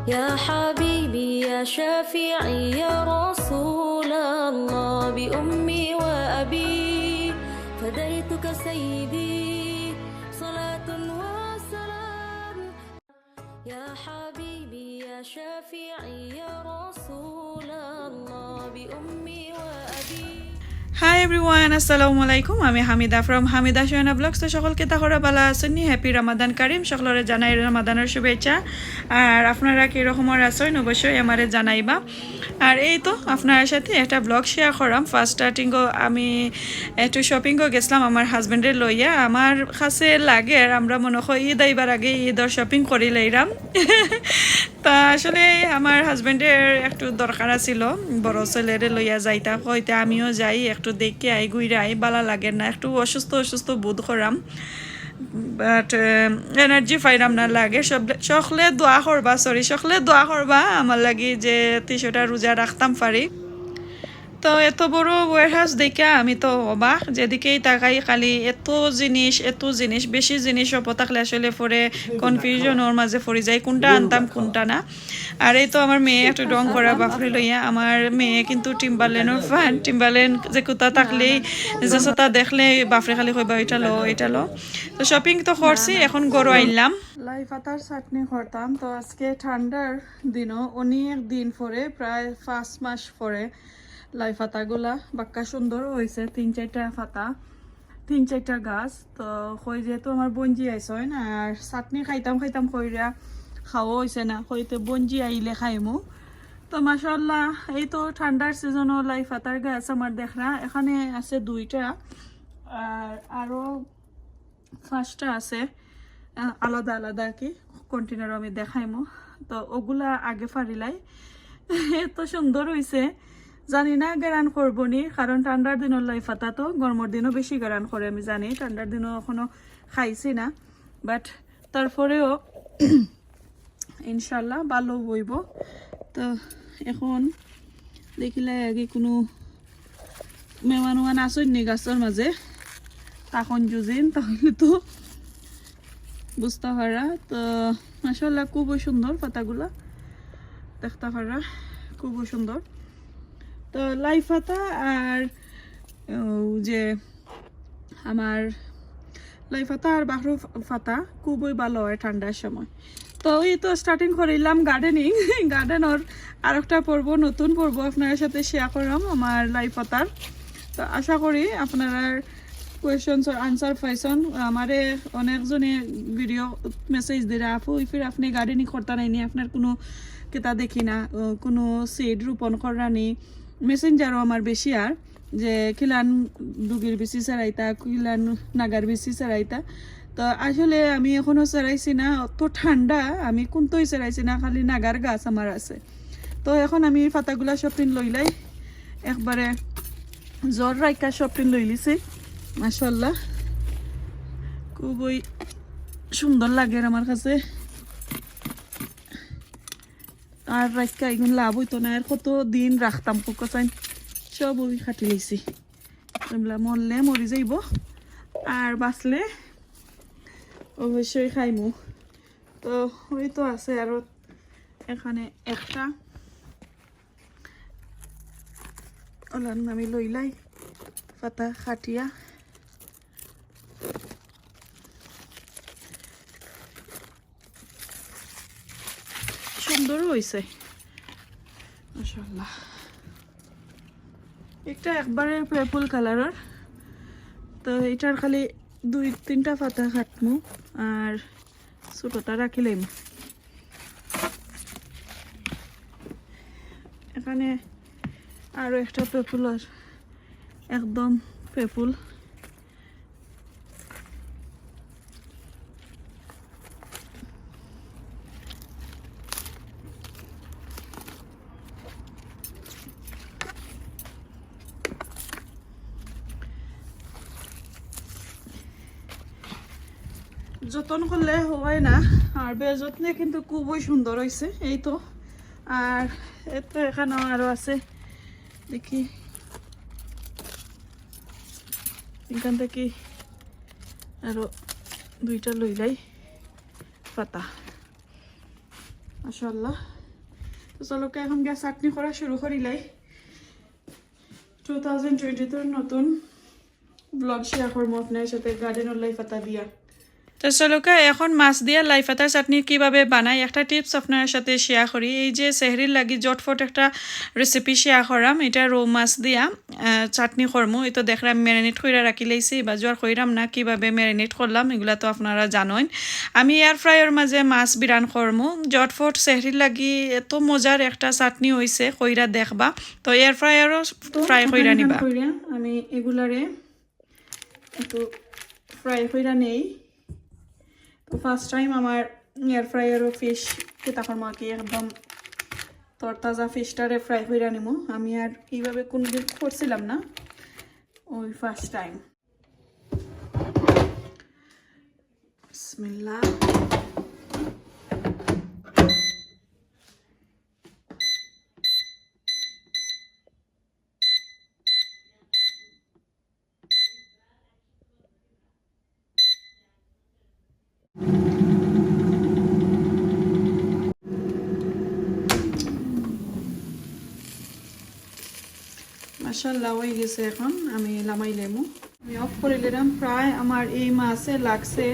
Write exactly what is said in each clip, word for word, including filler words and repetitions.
يا حبيبي يا شفيعي يا رسول الله، بأمي وأبي فديتك سيدي، صلاة وسلام. يا حبيبي يا شفيعي يا رسول الله، بأمي وأبي. Hi everyone, আসসালামু আলাইকুম। আমি হামিদা from হামিদা সোহানা ব্লগস। তো সকল কিতা খবর, ভালা আছইন নি? Happy Ramadan Kareem। সকলরে জানাই রমাদানর শুভেচ্ছা। আর আপনারা কি রকমর আছইন, অবশ্যই আমারে জানাইবা। আর এই তো আপনার সাথে একটা ব্লগ শেয়ার করাম। ফার্স্ট স্টার্টিংও আমি একটু শপিংও গেছিলাম আমার হাজবেন্ডরে লইয়া। আমার কাছে লাগে, আর আমরা মনে হয় ঈদ আইবার আগে ঈদর শপিং করি লইরাম। তা আসলে আমার হাজবেন্ডের একটু দরকার আছিল, বড় ছেলেরে লইয়া যাইতা, কইতে আমিও যাই, একটু দেখে আই, ঘুরে আই, ভালা লাগে না, একটু অসুস্থ অসুস্থ বোধ করাম। বাট এনার্জি পাইরাম না লাগে। সব সকলে দোয়া করবা, সরি, সকলে দোয়া করবা আমার লাগি, যে তিশটা রোজা রাখতাম পারি। তো এত বড় ওয়ারহাউস দেখিয়া আমি তো অবাক, যেদিকেই তাকাই খালি এত জিনিস, এত জিনিস, বেশি জিনিস অত থাকলে আসলে পরে কনফিউশনর মাঝে পড়ি যাই, কোনটা আনতাম কোনটা না। আর এই তো আমার মেয়ে একটু ঢং করা বাফরে লইয়া। আমার মেয়ে কিন্তু টিম্বারল্যান্ডর ফ্যান, টিম্বারল্যান্ড যে কুতা থাকলেই, যে সাতা দেখলে বাফরে খালি কইবা, "এটা লো, এটা লো।" তো শপিং তো করছি, এখন ঘরো আইলাম। লাই পাতার চাটনি করতাম, তো আজকে ঠান্ডার দিনও অনেক দিন পরে, প্রায় পাঁচ মাস পরে লাই পাতাগুলা বাক্কা সুন্দর হইছে, তিন চাইরটা পাতা, তিন চাইরটা গাছ। তো কই যেহেতু আমার বঞ্জি আইছে হয় না, আর চাটনি খাইতাম খাইতাম কইরা খাওয়া হইছে না, কইতে বঞ্জি আইলে খাইমু। তো মাশাআল্লাহ, এই তো ঠান্ডার সিজনও লাই পাতার গাছ আমার দেখরা এখানে আছে দুইটা, আর আরো পাঁচটা আছে, আহ, আলাদা আলাদা আর কি, কন্টেনারও আমি দেখাইমু। তো ওগুলা আগে ফারিলাই। এত সুন্দর হইছে, জানি না গেরান করবো নি, কারণ ঠান্ডার দিনর লাই পাতা তো, গরমর দিনও বেশি গেরান করে আমি জানি, ঠান্ডার দিনও এখনো খাইছি না, বাট তারপরেও ইনশাল্লাহ ভালো হইব। তো এখন দেখিলাই আগে কোনো মেহমান উমান আসইন নি গাছর মাঝে, তখন যুজিন তাহলে তো বুঝতে পারা। তো মাশাআল্লাহ খুবই সুন্দর পাতাগুলা, দেখতে পারা খুবই সুন্দর। তো লাই পাতা আর, ও, যে আমার লাই পাতা আর বাহরু পাতা খুবই ভালো হয় ঠান্ডার সময়। তো এই তো স্টার্টিং করিলাম গার্ডেনিং, গার্ডেনর আরেকটা পর্ব, নতুন পর্ব আপনার সাথে শেয়ার করলাম আমার লাই পাতার। তো আশা করি আপনারা কোয়েশ্চনস আনসার পাইছন। আমারে অনেকজনে ভিডিও মেসেজ দিরা, "আপু, ইফির আপনি গার্ডেনিং করতা নাইনি, আপনার কোনো কিতা দেখি না, ও, কোনো সিড রোপণ করানি।" মেসেঞ্জারও আমার বেশি আর যে কিলান দুগির বিচি চড়াইতা, কিলান নাগার বিচি চড়াইতা। তো আসলে আমি এখনো চড়াইছি না, অত ঠান্ডা, আমি কোনটাই চড়াইছি না, খালি নাগার গাছ আমার আছে। তো এখন আমি পাতাগুলা শপিং লইলাই, একবারে জোর রাইখা শপিং লইলিছি। মাশাআল্লাহ, খুবই সুন্দর লাগে আমার কাছে। আর রাইখা এগুন লাভ হইতো না, আর কত দিন রাখতাম, কোকোচাইন সব ওই কাটি লইছি। এগুলা মরলে মরি যাইব, আর বাঁচলে অবশ্যই খাইমু। তো ওই তো আছে আরো এখানে একটা, ওলার আমি লইলাই পাতা কাটিয়া। সুন্দর হইছে মাশাআল্লাহ। একটা একবারে পার্পল কালারর, তো এটার খালি দুই তিনটা পাতা কাটমু আর ছোটটা রাখিলাম। এখানে আরো একটা পার্পলর, একদম পার্পল। যতন করলে হয় না, আর বেযত্নে কিন্তু খুবই সুন্দর হইছে। এই তো, আর এত এখানেও আরো আছে, দেখি এখান থেকে আরো দুইটা লইলাই পাতা। মাশাআল্লাহ, তো চলুক্কা, এখন গিয়া চাটনি করা শুরু করিলাই। টু থাউজেন্ড টোয়েন্টি টুর নতুন ব্লগ শেয়ার করবো আপনার সাথে গার্ডেনর লাই পাতা দিয়া। তো চলুক্কা, এখন মাছ দিয়া লাই পাতার চাটনি কিভাবে বানাই, একটা টিপস আপনার সাথে শেয়ার করি। এই যে সেহরির লাগি জটফট একটা রেসিপি শেয়ার করাম, এটা রৌ মাছ দিয়া আহ, চাটনি করমু। এই তো দেখরা ম্যারিনেট কইরা রাখি লাইছি, বা জোয়ার কইরাম না কিভাবে ম্যারিনেট করলাম, এগুলা তো আপনারা জানইন। আমি এয়ার ফ্রায়ার মাঝে মাছ বিরান করমু, জটফট সেহরির লাগি এত মজার একটা চাটনি হইছে, কইরা দেখবা। তো এয়ার ফ্রায়ারও তো ফ্রাই এখন কইরা এখান নিবা। কইরা আমি এগুলারে একটু ফ্রাই কইরা নেই। তো ফার্স্ট টাইম আমার এয়ার ফ্রায়ারও ফিশ কিতা করমু আর কি, একদম তরতাজা ফিশটারে ফ্রাই কইরা নিমু। আমি আর এইভাবে কোনোদিন করছিলাম না, ওই ফার্স্ট টাইম। বিসমিল্লাহ। মাশাআল্লাহ, হয়ে গেছে। এখন আমি লামাই লেমু, আমি অফ করে নিলাম। প্রায় আমার এই মাছে লাগছে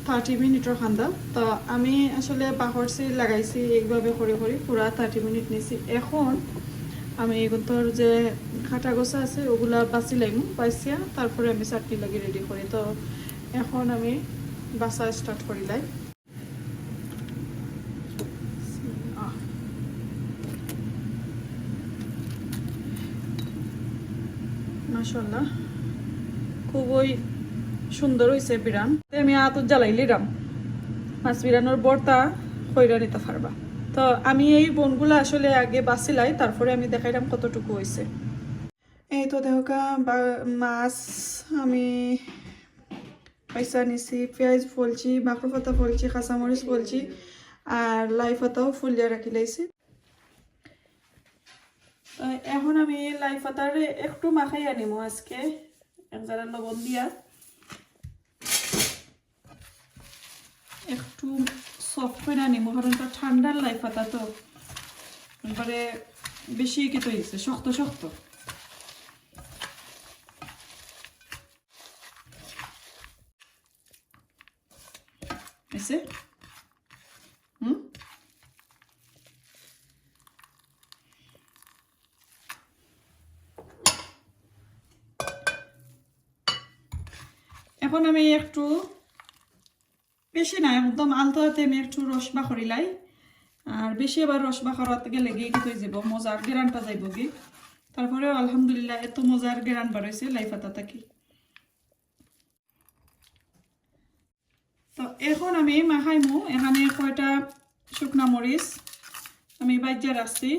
থার্টি মিনিটর খান্দা। তো আমি আসলে বাহরসি লাগাইছি এইভাবে করে করে পুরা থার্টি মিনিট নিছি। এখন আমি এগুলোর যে কাটা গোছা আছে ওগুলা বাছি লাইমু, বাছিয়া তারপরে আমি চাটনি লাগি রেডি করি। তো এখন আমি বাছা স্টার্ট করি লাই। মাশাআল্লাহ, খুবই সুন্দর হইছে বিরান। তে আমি আতর জ্বালাই লিরাম, মাছ বিরানোর ভর্তা কইরা নিতে পারবা। তো আমি এই বনগুলা আসলে আগে বাছিলাই, তারপরে আমি দেখাইলাম কতটুকু হইছে। এই তো দেখো কা, বা-, মাছ আমি পয়সা নিছি, পেঁয়াজ ফলছি, বাঁকড় পাতা ফলছি, কাঁচামরিচ ফলছি, আর লাই পাতাও ফুলিয়া রাখি লাইছি। তো এখন আমি লাই পাতারে একটু মাখাইয়া নিমু আজকে, এক জারা লবণ দিয়া একটু সফট করে নিমু, কারণ এটা ঠান্ডার লাই পাতা তো, একবারে বেশি কি তো হইছে, শক্ত শক্ত। এসে হুম, এখন আমি একটু বেশি না, একদম আলতো হাতে আমি একটু রস বাখরিলাই। আর বেশি আবার রস বাখরাত গেলে গিয়ে কি হয়ে যাবো, মজার গেরানটা যাইব কি। তারপরেও আলহামদুলিল্লাহ, এত মজার গেরান বার হইছে লাই পাতা থাকি। তো এখন আমি মাখাইমু এখানে কয়টা শুকনা মরিচ আমি বাজিয়া রাখছি।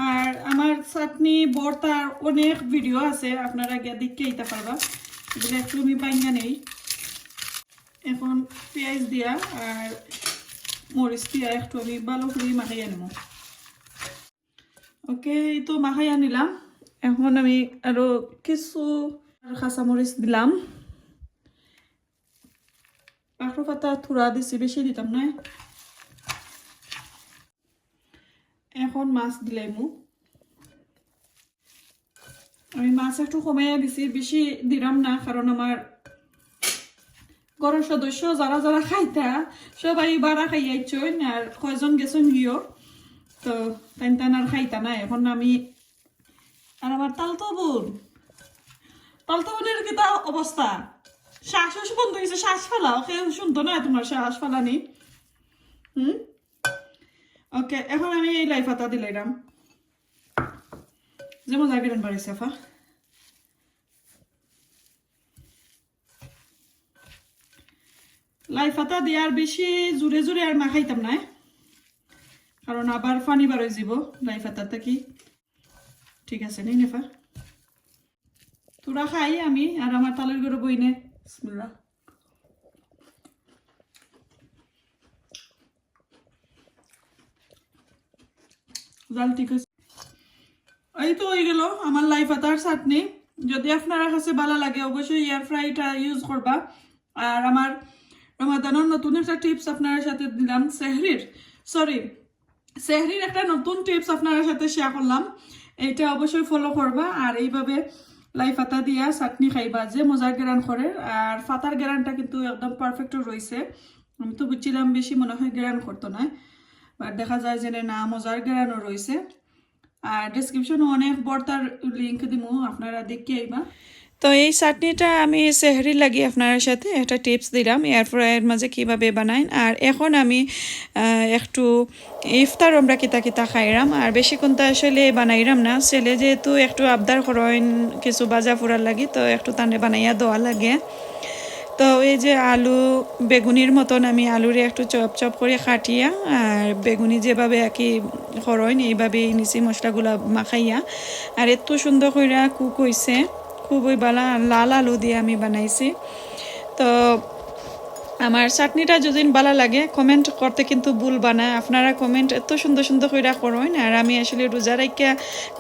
আর আমার চাটনি ভর্তার অনেক ভিডিও আছে, আপনারা গিয়া দেখে আইতা পারবা। এগুলো একটু আমি বাইঙ্গা নেই। এখন পেঁয়াজ দিয়া আর মরিচ দিয়া একটু আমি ভালো করে মাখাইয়া নেব। ওকে, এই তো মাখাইয়া নিলাম। এখন আমি আরো কিছু কাঁচামরিচ দিলাম। পাকড় পাতা থুড়া দিছি, বেশি দিতাম না। এখন মাছ দিলাইমু। আমি মাছ একটু কমাইয়া দিছি, বেশি দিলাম না, কারণ আমার ঘরর সদস্য যারা যারা খাইতা, সবাই বারা খাইয়া আইছইন, আর কয়জন গেছইন গিও, তো তাইন তান আর খাইতা না। এখন আমি আর আমার তালতো বোন, তালতো বোনের কিতা অবস্থা? শ্বাস বন্ধ হইছে, শ্বাস ফালাও, কেউ শুনতো না তোমার শ্বাস ফালানি। হুম, ওকে, এখন আমি এই লাই পাতা দিলাইলাম। যে মজা গেরান বাড়াইছে, আফা। লাই পাতা দিয়ে আর বেশি জুরে জুরে আর মাখাইতাম না, কারণ আবার পানি বার হয়ে যাব লাই পাতা থাকি। ঠিক আছে, নেই নেফা, তোরা খাই আমি আর আমার তালইর ঘরর বইনে। বিসমিল্লাহ। জাল ঠিক আছে। এই তো হয়ে গেল আমার লাই পাতার চাটনি। যদি আপনারা কাছে ভালো লাগে, অবশ্যই এয়ার ফ্রাইটা ইউজ করবা। আর আমার রমাদানর নতুন একটা টিপস আপনার সাথে দিলাম, সেহরির, সরি, সেহরির একটা নতুন টিপস আপনার সাথে শেয়ার করলাম। এটা অবশ্যই ফলো করবা। আর এইভাবে লাই পাতা দিয়া চাটনি খাইবা, যে মজার গেরান করে। আর পাতার গেরানটা কিন্তু একদম পারফেক্ট রইছে। আমি তো বুঝছিলাম বেশি মনে হয় গেরান করতো না, বাট দেখা যায় যে না, মজার গেরানও রইছে। আর ডেসক্রিপশনে অনেক ভর্তার লিংক দিমু, আপনারা দেখি আইবা। তো এই চাটনিটা আমি সেহরির লাগি আপনার সাথে একটা টিপস দিলাম। এরপরে এর মাঝে কিভাবে বানাইন। আর এখন আমি আহ, একটু ইফতার আমরা কিতা কিতা খাইরাম। আর বেশি কোনটা আসলে বানাইরাম না, ছেলে যেহেতু একটু আবদার করইন কিছু ভাজা ফুরার লাগি, তো একটু তানে বানাইয়া দেওয়া লাগে। তো এই যে আলু বেগুনির মতন আমি আলুরে একটু চপ চপ করে কাটিয়া, আর বেগুনি যেভাবে আর কি করইন, এইভাবে নিছি মশলাগুলা মাখাইয়া। আর এত সুন্দর কইরা কুক হইছে, খুবই ভালা। লাল আলু দিয়ে আমি বানাইছি। তো আমার চাটনিটা যদি ভালা লাগে, কমেন্ট করতে কিন্তু ভুলবা না। আপনারা কমেন্ট এত সুন্দর সুন্দর কইরা করইন। আর আমি আসলে রোজা রাখিয়া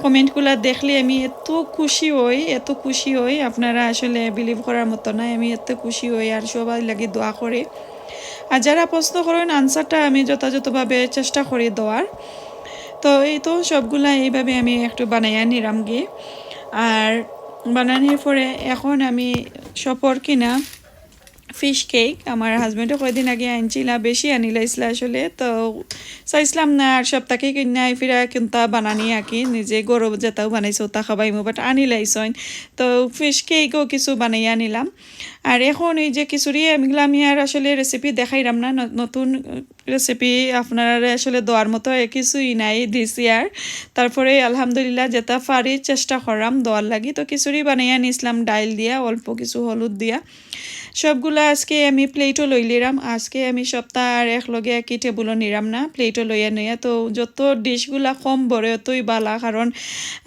কমেন্টগুলা দেখলে আমি এত খুশি হই, এত খুশি হই, আপনারা আসলে বিলিভ করার মতো নায়। আমি এত খুশি হই আর সবাই লাগি দোয়া করি। আর যারা প্রশ্ন করইন, আনসারটা আমি যথাযথভাবে চেষ্টা করি দেওয়ার। তো এই তো সবগুলা এইভাবে আমি একটু বানাইয়া নিলাম গি। আর বানানোর পরে এখন আমি শপর কিনা ফিশ কেক, আমার হাজব্যান্ডে কয়দিন আগে আনছিলা, বেশি আনিলাইছিলা আসলে। তো চাইছিলাম না আর সপ্তাহে কিনা ফিরা কিনতা বানানি আর কি, নিজে গরু যেটাও বানাইছো তা খাবাইমু, বাট আনিলাইছইন। তো ফিশ কেকও কিছু বানাইয়া নিলাম। আর এখন এই যে খিচুড়ি, এগুলা আমি আর আসলে রেসিপি দেখাইরাম না, ন-, নতুন রেসিপি আপনারা আসলে দেওয়ার মতো কিছুই নাই দিছি আর। তারপরে আলহামদুলিল্লাহ যেটা পারি চেষ্টা করলাম দেওয়ার লাগি। তো খিচুড়ি বানাইয়া নিছিলাম ডাইল দিয়া, অল্প কিছু হলুদ দিয়া। সবগুলা আজকে আমি প্লেটও লইলিরাম। আজকে আমি সপ্তাহ আর এক লগে একই টেবুলও নিরাম না, প্লেটও লইয়া নইয়া। তো যত ডিশগুলা কম ভরে অতই বালা, কারণ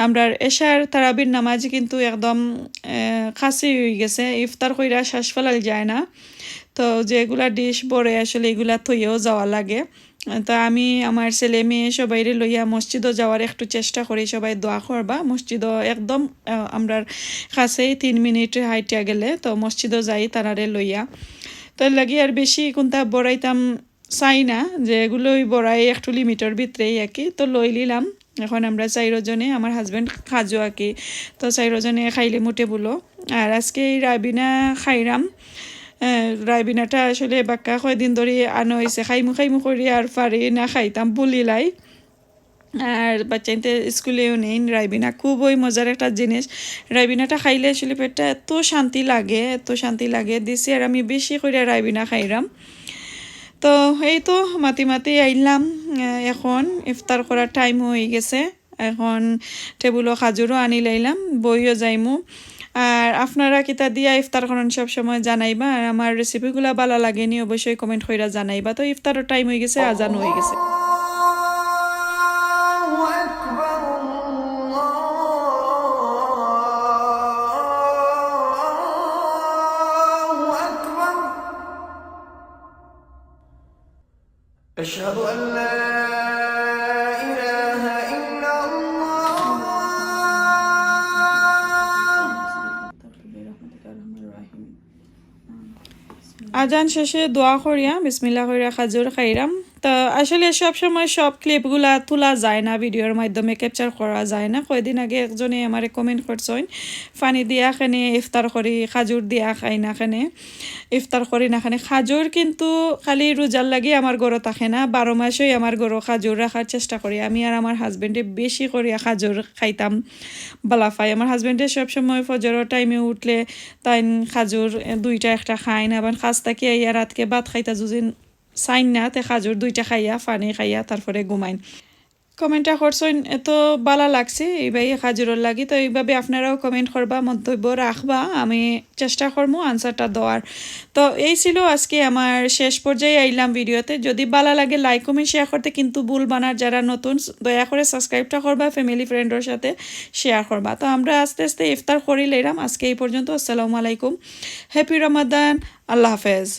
আমরা এশার তারাবির নামাজ কিন্তু একদম আহ, কাছেই হয়ে গেছে, ইফতার কইরা শ্বাস ফেলাল যায় না। তো যেগুলা ডিশ ভরে আসলে এগুলা থইয়াও যাওয়া লাগে। তো আমি আমার ছেলে মেয়ে সবাইরে লইয়া মসজিদও যাওয়ার একটু চেষ্টা করি, সবাই দোয়া করবা। মসজিদও একদম আহ, আমরার কাছেই তিন মিনিট হাইটিয়া গেলে, তো মসজিদও যাই তারারে লইয়া। তো এর লাগি আর বেশি কোনটা বড়াইতাম চাই না, যে এগুলোই বড়াই একটু লিমিটর ভিতরেই আর কি। তো লই নিলাম। এখন আমরা চাইরো জনে, আমার হাজব্যান্ড খাজু আর কি, তো চাইরো জনে খাইলিমু টেবুলো। আর আজকে এই রাবিনা খাইরাম। আহ, রাবিনাটা আসলে বাক্কা কয়দিন ধরি আনা হইছে, খাইমু খাইমু করি আর পারি না খাইতাম, ভুলিলাই। আর বাচ্চাইন্তে স্কুলেও নেই রাইবিনা, খুবই মজার একটা জিনিস। রাইবিনাটা খাইলে আসলে পেটটা এত শান্তি লাগে, এত শান্তি লাগে। দিছি আর আমি বেশি করে রাইবিনা খাইরাম। তো এই তো মাতি মাতি আইলাম, আহ, এখন ইফতার করার টাইম হয়ে গেছে। এখন টেবুলো খাজুরও আনি লাইলাম, বইও যাইমু। আর আপনারা কিতা দিয়া ইফতার করেন সব সময় জানাইবা। আর আমার রেসিপিগুলা ভালা লাগেনি অবশ্যই কমেন্ট কইরা জানাইবা। তো ইফতারর টাইম হয়ে গেছে, আজান হয়ে গেছে। الله أكبر، الله أكبر. أشهد أن لا إله إلا الله. আজান শেষে দোয়া করিয়া বিসমিল্লাহ করিয়া খাজুর খাইরাম। তো আসলে সব সময় সব ক্লিপগুলা তোলা যায় না, ভিডিওর মাধ্যমে ক্যাপচার করা যায় না। কয়দিন আগে একজনে আমারে কমেন্ট করছইন, পানি দিয়া কেনে ইফতার করি, খাজুর দিয়া খাই না কেনে, ইফতার করি না কেনে। খাজুর কিন্তু খালি রোজার লাগি আমার ঘরো থাকে না, বারো মাসই আমার ঘরো খাজুর রাখার চেষ্টা করি আমি। আর আমার হাজব্যান্ডে বেশি করিয়া খাজুর খাইতাম বালা পাই। আমার হাজব্যান্ডে সবসময় ফজরর টাইমে উঠলে তাইন খাজুর দুইটা একটা খাইন, আবার কাজ থাকি আইয়া রাতকে ভাত খাইতা যদি চাইন না, তে খাজুর দুইটা খাইয়া, পানি খাইয়া, তারপরে ঘুমাইন। কমেন্টটা করছইন, এত বালা লাগছে এই ভাই খাজুরর লাগি। তো এইভাবে আপনারাও কমেন্ট করবা, মন্তব্য রাখবা, আমি চেষ্টা করমু আনসারটা দেওয়ার। তো এই ছিল আজকে আমার, শেষ পর্যায়ে আইলাম ভিডিওতে। যদি বালা লাগে লাইক, কমেন্ট, শেয়ার করতে কিন্তু ভুলবা না। যারা নতুন, দয়া করে সাবস্ক্রাইবটা করবা, ফ্যামিলি ফ্রেন্ডর সাথে শেয়ার করবা। তো আমরা আস্তে আস্তে ইফতার করি লইলাম আজকে এই পর্যন্ত। আসসালামু আলাইকুম, হ্যাপি রমাদান, আল্লাহ হাফেজ।